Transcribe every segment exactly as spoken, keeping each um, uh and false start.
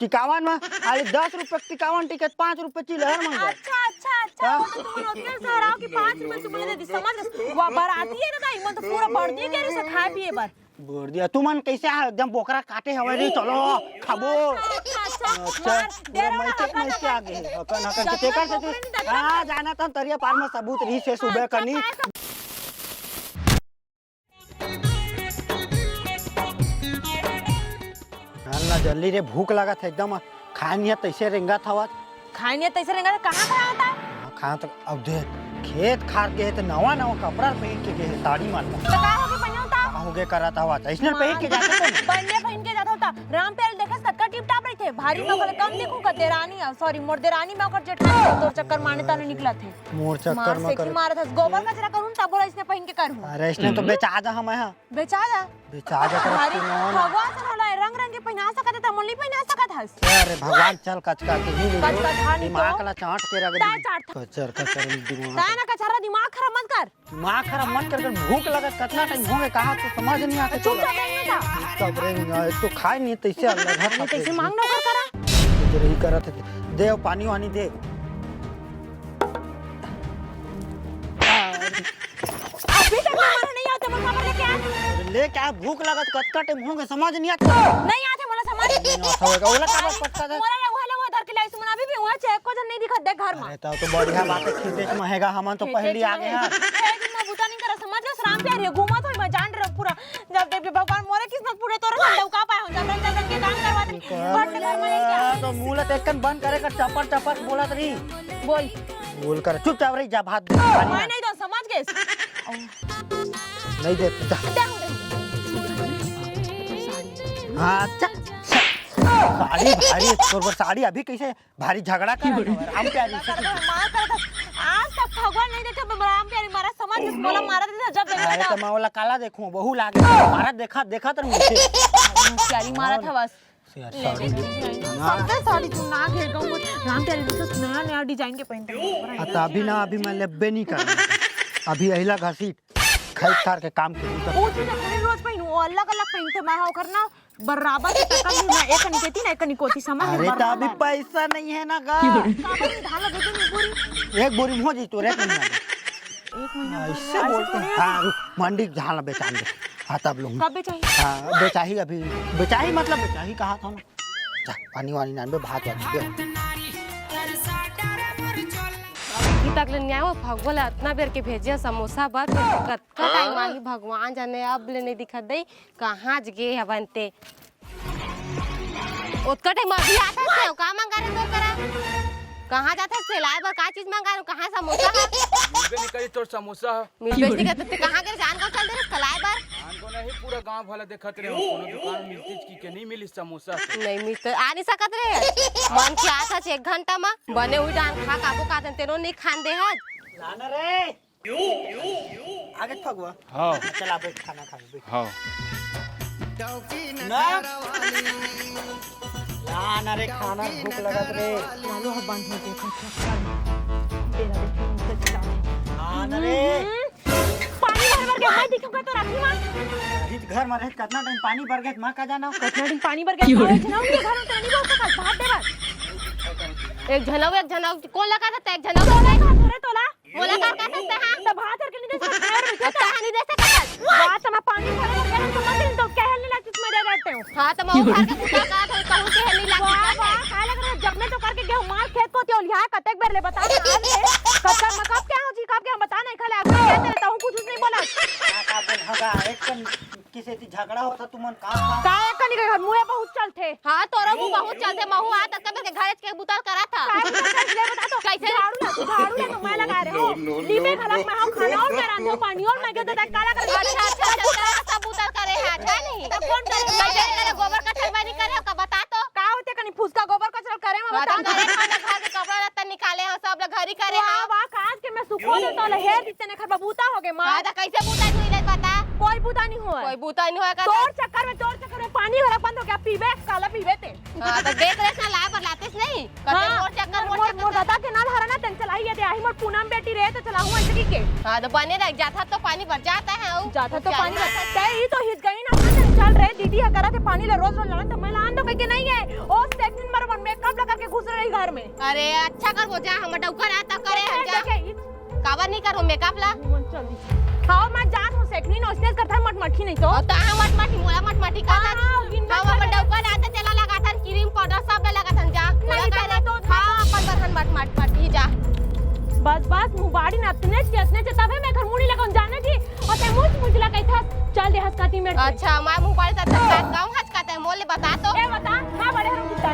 टिकावन में, अरे दस रुपया के टिकावन टिकट, पाँच रुपया चिल्लर मंगा। अच्छा, अच्छा, अच्छा, हाँ? वो तो तुमन ओतके से हराव कि पाँच रुपया तुमन दे दी, समझ गए? वो बराती है दादा, इमन तो पूरा बर्दी दे रही से खाए पिए बर। बर्दी, तुमन कैसे आ, एकदम बोकरा काटे हवे रे, चलो, खाबो। अच्छा, अच्छा, अच्छा, अच्छा, मार, पूरा डेरा वाला मइके, हकन, मइके हकन। आगे, हकन, हकन, सब तेकर से तू, बोकरे नहीं दादा। हाँ, जाना था तरिया पार में सबूत रही से सुबह अच्छा, करनी। अच्छा, अच्छा। चल ना जल्दी रे, भूख लागत हे एकदम, खाए नहीं है, तैसे रेंगत हवत। खाए नहीं है, तैसे रेंगत, कहाँ खाया था? हाँ, कहाँ तक, अब देख, खेत खार के है तो नवा नवा कपड़ा पहन के गए है, साड़ी मारता। तो का हो गया, पहनता? का हो गया, करत हवत, ऐसने पहन के जाते तो। बनिया पहन के जाता होता, राम प्यारे देखस कतका टिप टाप रही थे, भारी में ओकर कम दिखू का, देरानी, सॉरी, मोर देरानी में ओकर जेठानी, तोर चक्कर माने ताने निकला थे। मोर चक्कर मार में सेखी कर मारत हस, गोबर कचरा करूँ, तब बोला इसने पहन के करूँ। अरे, इसने तो बेचा जा हम यहाँ। बेचा जा। बेचा जा कर भारी रखते हैं ना। भगवान से बोला है, रंग रंग के पहना सकत है, त मोर नहीं पहना सकत हस। अरे भगवान, चल कचका के ही ले लो। कचका खा नहीं दिमाग तो। ला चाट के रख दी। चाट था। कचर, कचर दिमाग। ताय ना कचरा दिमाग खराब मत कर। दिमाग खराब मत कर, कर भूख लगत, कतना टाइम हो गए, कहा तो समझ नहीं आते चुप तोला। जा, नहीं जा। सब रे, नहीं आए, तो खाए नहीं, तैसे अलग है, नहीं, तैसे मांग नौकर करा। इधर ही करत है। दे, पानी वानी दे। अभी तक मेहमान नहीं आते, मोर काबर लेके आए? अरे लेके आए, भूख लगत, कतका टाइम हो गए, समझ नहीं आता। नहीं आते, मोला समझ। नहीं आता होगा, ओला काबर पटका दे? मोला रे, उहला वो धर के लाई, सुमन अभी भी वहाँ छे, एको जन नहीं दिखत दे घर में। अरे तो, तो बढ़िया बात है, खेते में हेगा, हमन तो पहली आ गए हैं। ए दिन में बूता नहीं करा, समझ गए, राम प्यारी घूमत होई, मैं जान रहे पूरा। जब देख भगवान मोरे किस्मत पूरे तोरे संग डौका पाए हो, जबरन जबरन के काम करवा दे। बंद कर मैं क्या? तो मुंह ला तेकन बंद करे कर, चपर चपर बोलत रही। बोल। बोल कर, चुपचाप रही, जा भात दे, पानी मैं ना। नहीं दो, समझ गए? नहीं दे, जा। दे, दे। हाँ, अच्छा। साड़ी भारी, तोर बर साड़ी अभी कैसे भारी झगड़ा करत हवे, राम प्यारी से। मार करत हवे। आज तक भगवान नहीं देखे, राम प्यारी मारा समझ के बोला मारा दे, जब देखा अरे ना। तो मैं ओला काला देखूं, बहू लागे, मारा देखा, देखा तर मुझे। प्यारी मारा था बस। यार, साड़ी। सबसे साड़ी तू ना घेर गऊ, राम प्यारी तो नया नया डिजाइन के पहनते हैं। आ, तो अभी ना, अभी मैं लेबे नहीं कर, अभी अहिला घसीट खाई खार के काम के। वो चीज अपने रोज पहनू, वो अलग अलग पहनते, मैं ओकर ना बराबर के तकन भी ना, एक कनी केती ना, एक कनी कोती, समझ अरे, तो अभी पैसा नहीं है ना गा। काबर नहीं, धान लगे दिन बोरी। एक बोरी में हो जी, तो रेट नहीं आवे। एक महीना भर ऐसे में बोलते हैं। हाँ, रुक, मंडी के धान ला बेचान दे। हाँ, तब लूँ। कब बेचाही? हाँ, बेचाही अभी। बेचाही मतलब बेचाही कहा था ना। जा, पानी वानी नान बे, भात वानी दे। अभी तक ले नहीं आया वो भगवा ला, इतना बेर के भेजे समोसा बर, कतका टाइम आही भगवान जाने, अब ले नहीं दिखत दई। कहाँ ज गे हवन ते? ओतका टाइम अभी आत हस, का मंगा रहे तोर करा? कहाँ जात हस, लाए बर का चीज मंगा रहे? कहाँ समोसा है? मिलबे नहीं करी तोर समोसा है। मिलबे नहीं करते, ते कहाँ के जान गाँव चल दे रहे, लाए बर? जान को नहीं, पूरा गाँव भला देखत रहे, कोनो दुकान में मिलती की के नहीं मिली समोसा। नहीं मिलते, आ नहीं सकत रहे। मन के आत हस एक घंटा में, बने हुई डाल खा, काबो का दिन तेनो नहीं खान दे हस। लाना रे। आगे फगुआ। हाँ। चल, आप एक खाना खा लो, बैठ। हाँ। ना। ना, ना रे, खाना भूख लगत रे। चालू हो, बंद हो गया, खा, खा, खा। तेरा देखो, मुंह से चला। ना, ना रे। हम्म, पानी भर भर के मैं दिखूंगा तो राखी माँ। इस घर में रहे, कितना टाइम पानी भर गया, माँ का जाना। कितना दिन पानी भर गया, क्यों? एक झनक के घर में तो नहीं बोल सकता, भाग दे बस। एक झनक, एक झनक, कौन लगा था, एक झनक? तोला कहा थोड़े तोला? मोला का कह सकते हैं? तो भात हर के नहीं दे सकते हैं, और अब कहाँ नहीं दे सकते हैं? बात तो मैं पानी भरे भर के तो मत दिन तो कहल नहीं लगती, मैं दे देते हूँ। हाँ, तो मैं वो घर का कुत्ता का तो कहूँ कहल नहीं लगती वाह, क्या? वाह, काहे लग रहा है? जब मैं तो करके गेहूं मार खेत को तियोलिया है, कतेक बेर ले बता ना, आज ले। कब, कब, कब क्या हो जी, कब क्या बता नहीं, खाली आपको क्या तेरे तो कुछ नहीं बोला। का, का बोल, हाँ, का, एक कन किसे ती झगड़ा होता तुमन का, का? का एक कनी के घर मुँहे बहुत चलथे। हाँ, तोरा मुँह बहुत चलथे, महू आ तक के घर के बुता करा था। का बुता करे, ले बता तो। कैसे? झाड़ू ला, झाड़ू ला तो मैं लगा रहे हो। नीमे घलक में हम खाना और मैं रांधो पानी और मैं गंदा काला कर। अच्छा, अच्छा, अच्छा, तेरा सब बुता करे है, अच्छा नहीं? तब कौन करे? कैसे करे? गोबर का ठरवानी करे, का बता तो। का होते कनी फुसका गोबर कचरा करे में हाँ, बता। तो करे खाना, घर के कपड़ा लत्ता निकाले हो, सब लोग घर ही करे वाह, हो। वाह, काज के मैं सुखो दे तो लहेर दिते ने घर बबूता हो गए माँ। हाँ, तो कैसे बूता नहीं ले बता? कोई बूता नहीं होए। कोई बूता नहीं होए का तोर चक्कर में, तोर चक्कर में पानी वाला बंद हो गया, पीबे, काला पीबे ते। हाँ, तो देख रहे ना, लाए पर लाते से नहीं। कते हाँ, मोर चक्कर, मोर मोर, चक्कर मोर कर। दादा के ना धरा ना, तेन चलाई ये दे, आही मोर पूनम बेटी रे, तो चलाहूँ ऐसे की के। हाँ, तो बने रह जाता तो पानी भर जाता है, वो जाता तो क्या पानी भर, ते ही तो हित गई ना, तेन चल रहे, दीदी अगर ते पानी ले रोज रोज लाना, तो मैं लान दो कह के नहीं है। ओ, सेकंड में घर में। अरे अच्छा करबो, जा, हमर डउका ना त करे हम, जा। देखे, ई काबर नहीं करो मेकअप ला? मन चल दी। हाँ, मैं जात हूँ सेकनी नोचने करता है मटमठी नहीं तो। और तहाँ मटमठी, मोला मटमठी का हाँ, था? हाँ, गिन हाँ, मत हमर कर। डउका ना त तेला लगाथन, क्रीम पाउडर सब ला लगाथन, जा। नहीं, मोला का तेला रे? तो हाँ, अपन बरहन मटमठी, जा। बस, बस, मुबाड़ी न अतने चे, अतने चे, तबे मैं घर मुड़ी लगन जाने जी। और ते मुझ मुझ ला कही था, चल दे हंस काटी मेरे। अच्छा, मैं मुबाड़ी त गाँव हंस काटे, मोले बता तो। ए, बता, मैं बड़े हरम कितना।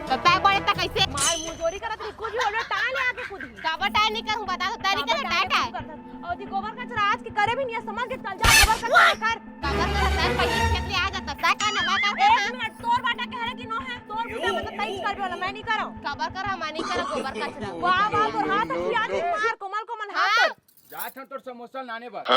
तो तै बड़े त कैसे? मार मुंह चोरी करत रही, कुछ भी बोलो, टाय ले आके कूदी। काबर टाय नहीं कहूँ, बता तो, तै नहीं काबर करे, टाय टाय टाय। नहीं करत। और जी गोबर कचरा आज के करे भी नहीं है, समझ के चल जा, गोबर कचरा कर। काबर करत है, पहले खेत ले आ जाता, तै का ना बात एक करता। मिनट, तोर बाटा कह रहे कि नो है, तोर बुझा मतलब तै कर वाला, मैं नहीं करो। काबर करा, मैं नहीं करो गोबर कचरा। वाह, वाह, तोर हाथ अच्छी आज मार, कोमल कोमल हाथ। हाँ। जात हन तोर समोसा लाने बर। का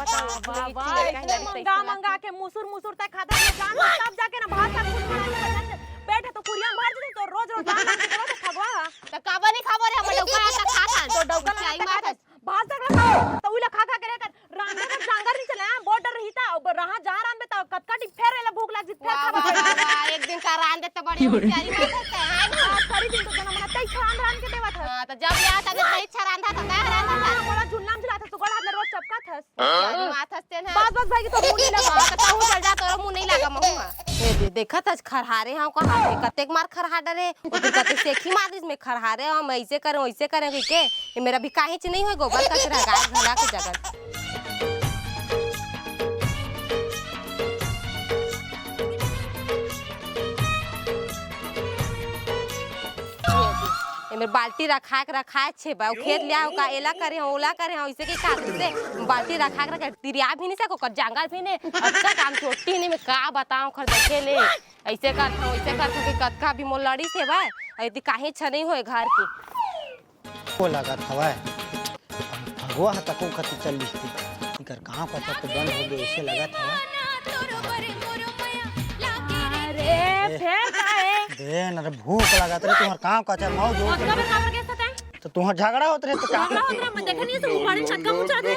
बताओ, वाह, वाह, इतने महंगा, महंगा के मुसुर, मुसुर तक खाता है, जान दे, तब जाके ना भात साग कुछ बनाने का ढंग से। पेट है तो कुरिया में भर देते, तो रोज, रोज लान, लान के देवा तो फगवा है। तो काबर नहीं खाबो रे, हमर डउका है, तो खा खा। तो डउका क्या ही बात है। भात साग खा, तो उला खा, खा के रहकर, रांधे में जांगर नहीं चला, बहुत डर रही था, अब रहा जा रांधे, तो कतका टिक फेर एला भूख लग जी, फेर वाह, खाबो। वाह, वाह, वाह, एक दिन का रांधे तो बड़ी होशियारी बात है, है ना? हाँ, सारी दिन तो जना मना, तई छान रांध के देवा था। हाँ, तो जब याद आ गया, तई छान रांधा था, तय रांधा था। हाँ, मोला झुल्ला में झुलाता, सुगड़ हाथ में रोज चपका था। अरे माथा से ना। बस, बस भाई, तो मुंह नहीं लगा। हाँ, तो कहूँ चल जा, तोरा मुंह नहीं लगा, महूँ हाँ। ए दे, देखत हस खरहारे हाँ, कहाँ से कतेक मार खरहा डरे। ओ तो कते सेखी मार दिस, मैं खरहारे हाँ, मैं ऐसे करूँ, वैसे करूँ, कह के। ये मेरा भी काहीच नहीं होय, गोबर कचरा गाय घला के जगह। एमे बाल्टी रखाए के रखाए छे बा, उ खेत ले आओ का, एला करे हो, ओला करे हो, इसे के का से बाल्टी रखा के रखे, तिरिया भी नहीं सको, कर जांगर भी नहीं, अतका काम छोटी नहीं, मैं का बताऊं, खर देखे ले, ऐसे करत हूँ, ऐसे करत हूँ कि कतका भी मोर लड़ी से बा, अउ यदि काहीच नहीं होय घर की। को लगत हवय। फगुआ ह तको कति चल लिखती। इकर कहाँ पता तो बंद हो गए, इसे लगत हवय। अरे, ए, फेर का है? दे न रे, भूख लगत रे, तुहर काम का चाहे मऊ जो। और कब काबर के साथ है? तो तुहर झगड़ा होत रहे तो का? झगड़ा होत रहे, मैं देखे नहीं, सब उखाड़े छक्का मुचा दे।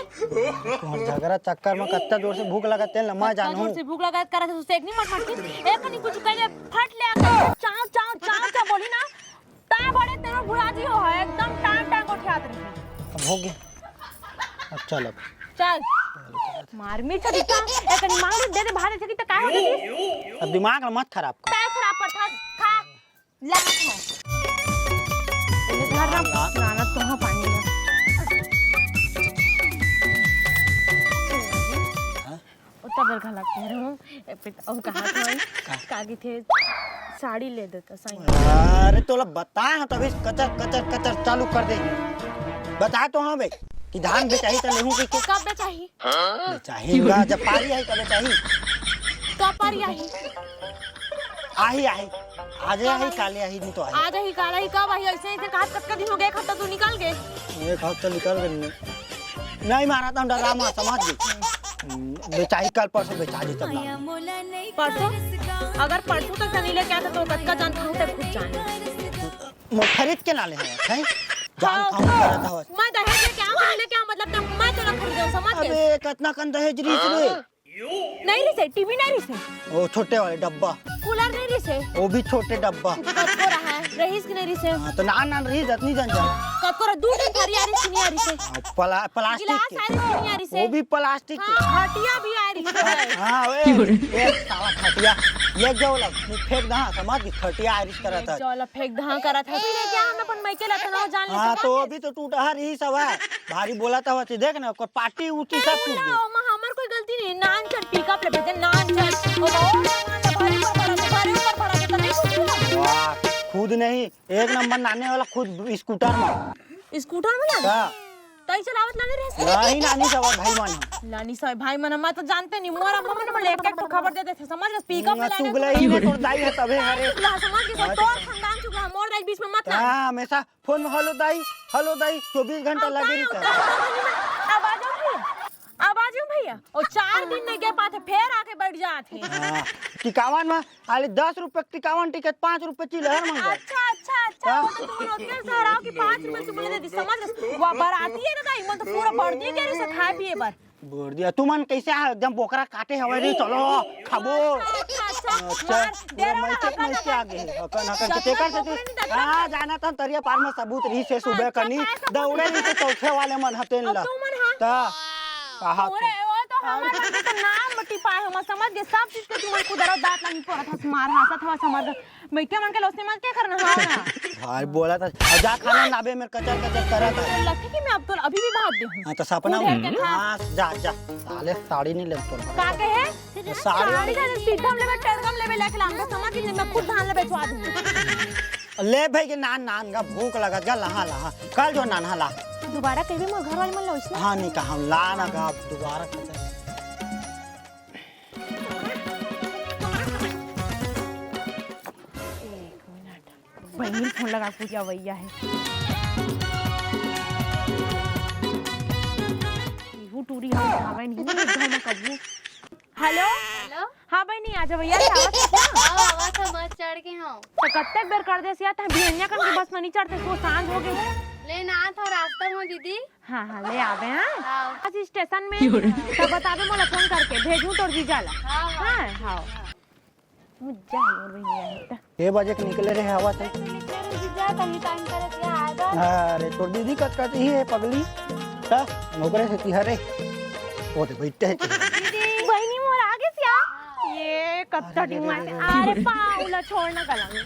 तुहर झगड़ा चक्कर में कत्ता जोर से भूख लगत तेल नमा कत्ता जानू। जोर से भूख लगत करत है, तो सेक नहीं मत मत। एक नहीं कुछ कह दे, फट ले आके चाव, चाव, चाव, चाव बोली ना। ता बड़े तेरो भुला जी हो है, एकदम टांग टांग उठियात रही। अब हो गया, अब चल अब। चल। मार मिर्च दिखा, एक नहीं मांग दे दे, बाहर ऐसे की तो काय हो जाती? अब दिमाग ना मत खराब कर। काय खराब कर था? खा, लागत है। ये घर ना, ना, ना, तो हाँ पानी में। हाँ? ओ तबर घला के रहूं। ए, पित-, ओ कहा था, का? का की थे, साड़ी ले देता, साड़ी। अरे, तोला बताए हंव, तभी कचर, कचर, कचर चालू कर दे। बताए तो हंव बे, कि धान बेचाही त लेहूं कि के? कब बेचाही? बेचाही बा, जब पारी आही, तब बेचाही। कब पारी आही? आही, आही। आज आही, काले आही, नहीं तो आही। आज आही, काले आही, कब आही? ऐसे, ऐसे कहा, कतका दिन हो गए, एक हफ्ता तो निकल गए। एक हफ्ता निकल गए। नहीं मारा तो डरा मा समझ गई। हम्म, बेचाही कल परसों बेचा दी तब लाना। परसों? अगर परसों तक नहीं लेके आता तो कतका जान खाऊं तक खुद जान। मैं खरीद के ना ले हैं, हैं? जान हाँ। खाऊं करत हवस। मैं दहेज लेके आऊं, नहीं लेके आऊं, मतलब तब मैं तोला खरीदूं, समझ गए? अबे, कितना कन दहेज रीस रे? नहीं रिसे, टीवी नहीं रिसे। वो छोटे वाले डब्बा। कूलर नहीं रिसे। वो भी छोटे डब्बा। कतको रहा है, रहीस कि नहीं रिसे? हाँ, तो नान नान रहीस, अतनी जन जन। कतको रहा, दू ठन थरिया रिसे, नहीं रिसे। हाँ, प्ला-, प्लास्टिक गिलास के। आ रिसे, नहीं रिसे। वो भी प्लास्टिक के। हाँ, खटिया भी आ रिसे। हाँ, ओए, ए, साला खटिया। ये जो लग, फेंक दा, समझ गई, खटिया आ रिस करत है। चल, फेंक दा करत है। पी ले क्या, हम अपन मायके ला तनाव जान ले हाँ, सकत तो है। अभी तो टूटा रहीस हवय। भारी बोला था, देख ना, ओकर पार्टी उटी सब अरे टूट ना, गई। ओमा हमर कोई गलती नहीं। नान चल पिकअप ले भेजे, नान चल। ओमा ओ सामान ला भारी ऊपर भरा दे, भारी ऊपर भरा दे, तो नहीं कुछ हुआ। वाह, खुद नहीं, एक नंबर नाने वाला खुद स्कूटर में। स्कूटर में ना? का? तई चलावत लाने रहे से? नहीं, नानी सब भाई मन। लानी सब भाई मन, मैं तो जानते नहीं, मोर अम्मा मन बोले, एक एक ठो खबर दे देथे, समझ गए? पिकअप में ना लाने चुगला को ही रे, तोर दाई है तबे हरे। चुगला, समझ गए? हाँ, तोर खानदान चुगला, मोर दाई बीच में मत ला। हाँ, हमेशा फोन में, "हेलो दाई, हेलो दाई", चौबीस घंटा लगे रहता है। अब आ जाओ भैया, अब आ जाओ भैया। और चार दिन नहीं गे पाते, फिर आके बैठ जाते हैं। हाँ, टिकावन में आले दस रुपए टिकावन टिकट, पाँच रुपए चिल्लर मंगो। अच्छा, अच्छा, अच्छा, हाँ। वो तो तुम लोग के सराव की पाँच रुपए से बोले दे, समझ गए? वो बराती है ना दाई, मन तो पूरा भर दिए के रे से खाए पिए बर। बोर दिया, तुमन कइसे हा? एकदम बोकरा काटे हवय रे, चलो खाबो। अच्छा, अच्छा, अच्छा, मार, पूरा डेरा मइके, हकन, मइके हकन। आगे हे, हकन, हकन, सब तेकर से तू, बोकरा नहीं हाँ, जाना त तरिया पार में सबूत रहिस हे सुबह अच्छा, कनी, काय सबूत? दौड़े रहिस हे चौथे वाले मन ह तेन अब ला। तुमन हा? त, कहा पूरे, तू? वो तो हमर मन के तो नाम टिपाए, हम समझ गे, सब चीज के तुमन कुदरो दांत ला निपोरत हस, मार हांसत हवस हमर घर। मइके मन के लोसने मत के करना, हाँ ना? भाई बोला था, अब जा खाना लाबे, मेरे कचर कचर करा था। तो लगे कि मैं अब तो अभी भी भाग दे हूँ। हाँ, तो सपना उधर के था। हाँ, जा, जा। साले साड़ी नहीं ले तोर। का कहे? तो साड़ी साड़ी का सीधा हम लेबे, टरगम लेबे, लेके लाऊंगा, समझ नहीं, मैं खुद धान लेबे, चुआ दूंगा। ले भाई के नान, नान गा, भूख लगत गा, लहा, लहा। कल जो नान हा ला। दोबारा कभी मोर घर वाले मन ला उसने। हाँ, नहीं कहा, ला ना गा, दोबारा कचर। एक मिनट, बहिनी फोन लगा के पूछा भैया है। इहू टूरी हम उठावे नहीं, एक घाव में कबू। हेलो? हेलो? हाँ बहिनी, आजा भैया, से आवत हस ना? हाँ, आवत हस, बस चढ़ के हूँ। तो कत्तेक बेर कर देस या, तैं बिहनिया कन के बस में नहीं चढ़ते, सो सांझ हो गए। ले ना, था रास्ता में दीदी। हाँ, हाँ, ले आबे, हाँ? हाँ। आज स्टेशन में, तब बताबे मोला फोन करके, भेजूं तोर जीजा ला। हाँ, हाँ। हाँ, हाँ। मुझे जाए और वही आए त। के बजे के निकले रहे हवा से? निकले रहे जीजा, कहीं टाइम करे के आएगा। अरे, तोर दीदी कत कत ही है पगली। त, ओकरे से की हरे। ओ दे, बैठे है। दीदी। बहिनी मोर आगे से आ। ये कत्ता अरे, रे, रे, डिमांड। रे, रे। अरे, पाउला छोड़ ना गला में।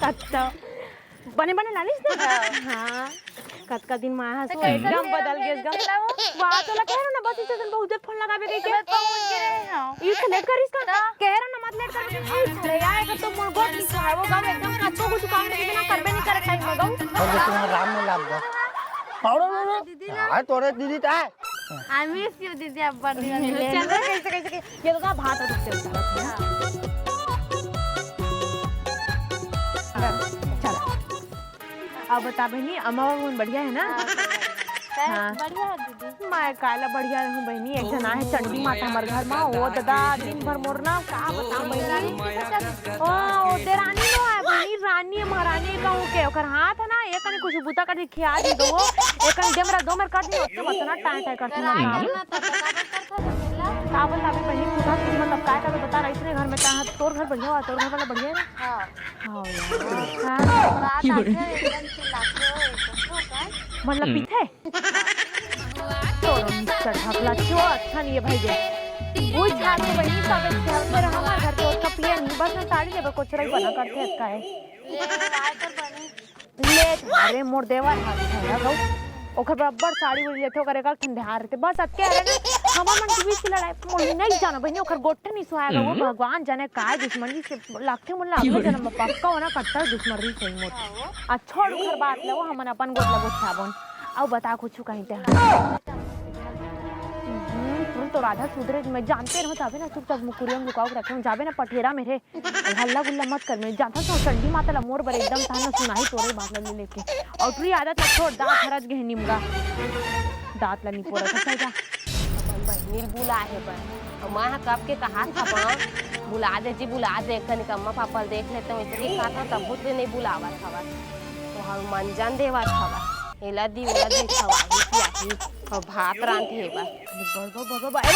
कत्ता। बने बने लालिस ना? हाँ। कतका दिन में आया हस, तो एकदम बदल गेस गा। वाह, तोला कहे रहो ना, बस स्टेशन बहुत देर फोन लगाबे कहिके। मैं पहुंच गए हूँ। ई तो लेट करिस का? तो? कहे रहो ना, मत लेट कर। अरे यार, अगर तो मोर गोठ नहीं सुहाए, वो गाँव एकदम कच्चो कुछ काम नहीं ना, करबे नहीं करे टाइम में गाँव। और जैसे वहाँ राम में लाग गया। और, और, और, दीदी ना। हाँ, तोरे दीदी तो है। I miss you दीदी, आप बड़ दिन ले ले। चल, कैसे, कैसे, कैसे? ये तो का भात है, रुक, चल, चल। चल। अब बता बहिनी, अम्मा बाबू मन बढ़िया है ना? हाँ, सब बढ़िया। हाँ। बढ़िया है दीदी। मैं काला बढ़िया रहूं बहिनी, एक झन आहे चंडी माता हमर घर मा, वो दादा दिन भर मोर ना का बताऊं बहिनी। ओ, वो देरानी नो है बहिनी, रानी है महारानी कहूं के, ओकर हाथ है ना, एक कनी कुछ बूता कर खिया दी दो, एक कनी डेमरा दो मेर कर दी, ओतने बतना टाय टाय करती ना। का बता बे बहिनी, तू घर, मतलब काय का बता रहा, इतने घर में कहां, तोर घर बढ़िया हुआ, तोर घर वाला बढ़िया है ना? हाँ। हाँ यार। हाँ। रात आथे, एकदम चिल्लाथे हो, एकदम हो का? मतलब पीथे? तोर मिक्सर ढकला छो, अच्छा नहीं है भाई जे। वो झाड़ के बनी, सब एक घर में रहा, हमारे घर के और कपिया नहीं, बस मैं साड़ी लेबे, कोचरा ही बना करते हैं, इसका है। ले, आए तो बनी। ले, अरे मोर देवर हाथ है ना गऊ। ओकर बराबर साड़ी उड़ी लेथे, ओकर एक ठन ध्यान रहथे। बस अतके हरे ना, हमर मन के बीच के लड़ाई मोर नहीं जानो बहिनी, ओकर गोठे नहीं सुहाएगा। वो भगवान जाने काय दुश्मनी से लगथे, मोला अगले जन्म में पक्का होना कट्टर दुश्मन रही सही मोर। आ छोड़ ओकर बात ले, वो हमन अपन गोठ ला गोठियाबोन। अउ बता कुछु कहीं ते। हम्म, तुम तो राधा सुधरे, मैं जानते रहो, तबे ना चुपचाप मुकुरिया में लुकाओ के रखे हो, जाबे ना पठेरा में रे। अब हल्ला गुल्ला मत कर, मैं जानता हूँ चंडी माता ला मोर बर एकदम ताना सुनाही तोरे बात ला ले लेके। अउ टुरी आदत ला छोड़, दांत हरज गे हे निमगा। दांत ला निपोरा था जा। अपन बहिनी ल बुला हे बर। अउ मैं ह कब के कहा था बा, बुला दे जी, बुला दे, कनिक अम्मा पापा ल देख लेते हैं, इसे कहा था तब ले नहीं बुलावा था बस। तो हम मंजन देवा था बस। एला दी, ओला दी, खवाही पियाही। अउ भात रांधे बस। बड़ो, बड़ो, बड़ो,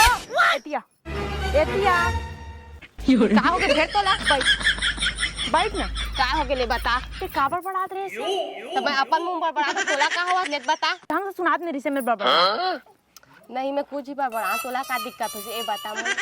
एतिया। एतिया। का होगे फेर तोला? बैठ। बैठ ना। का होगे ले बता। ते का बड़बड़ात रहे से? त मैं अपन मुंह बड़बड़ात हूँ, तोला का होवत ले बता। ढंग से सुनात नहीं रही से मेरे बड़बड़ा। नहीं, मैं कुछ ही बड़बड़ा, तोला का दिक्कत हो ए बता मोला।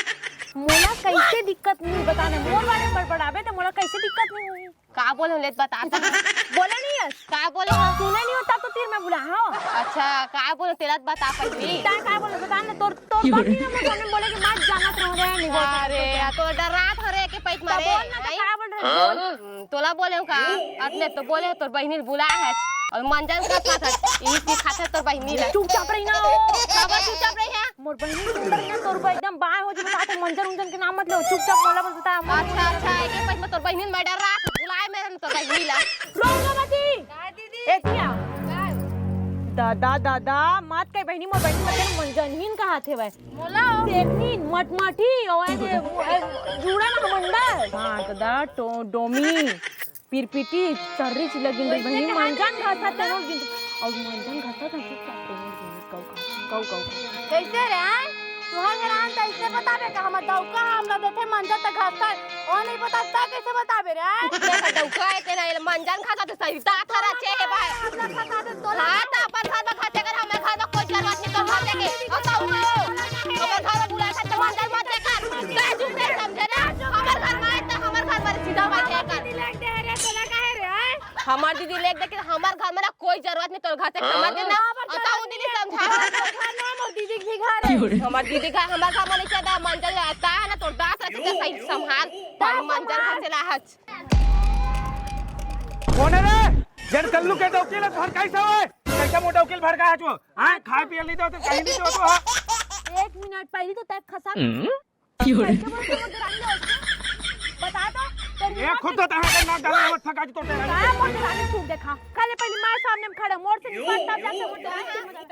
मोला कैसे दिक्कत नहीं बता ना, मोर बारे में बड़बड़ाबे त मोला कैसे दिक्कत नहीं होही? का बोले ले बता। बोले नहीं है। का बोले हो? सुने नहीं हो तब तो तीर में बुला, हाँ। अच्छा, का बोले तेला बता पहली। तैं का बोले बता ना, तोर, तोर बात नहीं ना, मैं सामने बोले कि मत जानत रहो रे, नहीं बोलता अरे, तो। या तो डरात हो रे के पैक मारे। बोल ना, तो आई? का बोल रहे हो? बोल। हम्म, तोला बोले हो का? अतने तो बोले हो, तोर बहिनी ल बुला है और मंजन का साथ है। यही सिखाते तोर बहिनी ला। चुपचाप रही ना हो। बाबा चुपचाप रही है। मोर बहिनी सुंदर है, तोर बर एकदम बाय हो जबे, साथे मंजन उंजन के नाम मत लो, चुपचाप मोला बस बता, मोर अच्छा, अच्छा, एके पछ में तोर बहिनी में डर रहा, बुलाए मेरे तोर बहिनी ला। रोंगा मती। का दीदी? ए किया? का? दादा, दादा, मत कह बहिनी, मोर बहिनी मत कह, मंजन हीन कहा थे वह। मोला? देखनी, मटमाटी, ओए, ए, जूड़ा ना मंडल। हाँ, दादा, टो-, डोमी। पिरपिटी, सर्री चिल्ला गिन रही बहिनी, मंजन घासा तेनो गिन, और मंजन घासा था चुपचाप तेनो गिन, कऊ खा। कहू, कहू। कइसे रे, हैं? तुहर घर आन त अइसे बताबे का? हमर डउका ह हमला देथे मंजन त घास खाए, ओ नइ बता त कइसे बताबे रे, हैं? तेरा डउका हे, तेरा ये मंजन खाता तो सही दांत हरा छे हे भाई। हमला खा खा दे, तोला हाँ, त अपन घर में खाते कर, हमर घर में कोई जरूरत नहीं तो खा देंगे। और कहू, हमर घर में बुला सकते मंजन मत देकर। मैं चुप रहे, समझे ना? हमर घर में आए त हमर घर में सीधा बात है कर। दीदी लेके दे रे, तोला काहे रे, हैं? हमर दीदी लेके दे के हमर घर में ना कोई जरूरत नहीं, तोर घर से समझ ना। हाँ। और तो दीदी समझा। घर ना, मोर दीदी के भी घर है। हमर दीदी घर, हमर घर में नहीं चलता, मंजन रहता है ना, तोर दांत रहता है, सही संभाल। दांत मंजन संभाल। घर से लाहच। कौन है रे? जन कल्लू के डौकी ल भड़काइस हवय। कइसे मोर डौकी ल भड़काय हच वो? हाँ, खाए पिए ल नइ देवत, कहीं नइ देवत वो, हाँ। एक मिनट, पहिली तो तैं खसा। हम्म? कइसे बोलत हे मोर देरानी ल? बता तो, तेरी ये माँ खुद के तो तहर के नाक डाले, हमर फकाजी तो तेरा। का मोर देरानी तू देखा? काले पहिली माँ सामने में खड़ा, मोर से निपट, तब जाके मोर देरानी के मदद।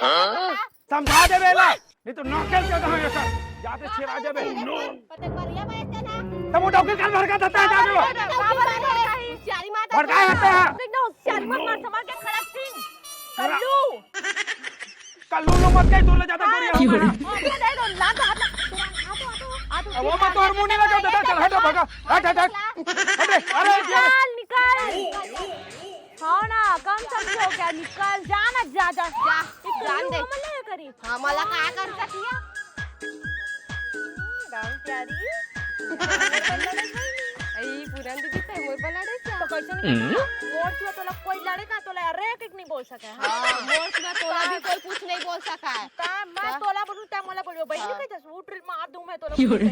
हाँ? समझा देबे ला, नहीं तो नौकर के दहा ऐसा जाते छेड़ा देबे। पता करिया बात है ना। तब वो डौकी काल भड़का देता है, जाके वो। बाबा रे, होशियारी मार। भड़काए हते हैं। देख ना, होशियारी मत मार, संभाल के खड़ा सिंह। कल्लू। कल्लू लो मत कही, तू ले जाता गोरी। हाँ, दे दो, ला दो, हाथ ला। आ तो, आ तो, आ तो, अब वो मत तोर मुंह नहीं लगा, दादा, चल, हट, भगा। हट, हट, हट। अरे, अरे, निकाल, निकाल। हाँ ना, कम समझो क्या? निकल, जा ना, जा, जा। जा, इतना जान दे। हमला करी। हमला का कर सकिया? राम प्यारी। आई, पुरान दीदी, तैं मोर बलाड़े क्या? तो कैसे नहीं करता? मोर सिवा तोला कोई लड़े का, तोला अरे एक एक नहीं बोल सका है। हाँ, मोर सिवा तोला भी कोई कुछ नहीं बोल सका है। ता, मैं तोला बोलूँ, तैं मोला बोलियो, बहन हाँ। नहीं कहता, उठ रे, मार दूँ मैं तोला। क्यों रे?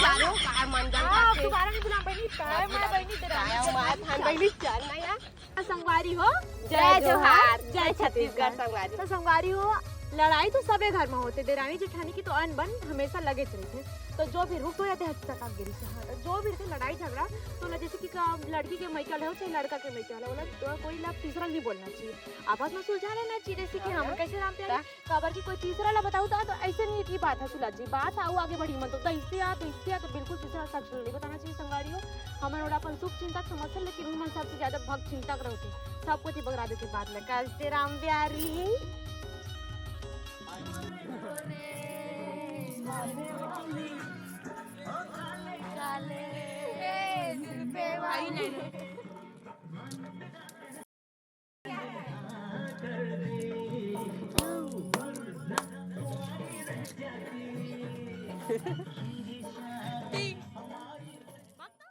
जानो, का मंजन हाँ, करके। दोबारा नहीं बुला, बहनी, तै, मैं बहनी, तेरा। माय, भान, बहनी, चल ना यार। संगवारी हो, जय जोहार, जय छत्तीसगढ़ संगवारी। तो संगवारी हो, लड़ाई तो सबे घर में होथे, देरानी जेठानी के तो अनबन हमेशा लगेच रहिथे। तो जो भी रुक हो या ते हद तक आप गिरी से, हाँ, तो जो भी रहिथे लड़ाई झगड़ा, तो ना जैसे कि का लड़की के मइका ले हो चाहे लड़का के मइका ले हो, ओला तो कोई ला तीसरा नहीं बोलना चाहिए, आपस में सुलझा लेना चाहिए। जैसे कि हम हाँ। कैसे राम प्यारे काबर कि कोई तीसरा ला बताऊ त, त ऐसे नहीं की बात है सुलझ जी, बात आऊ आगे बढ़ी मत तो, त इससे आ, तो इससे आ, तो बिल्कुल तीसरा शख्स ला नहीं बताना चाहिए संगवारी हो। हमन ओला अपन सुख चिंता समझथे, लेकिन उमन सबसे ज्यादा भग चिंता रहिथे, सब कुछ बगरा देथे बात ला। कल से राम प्यारी।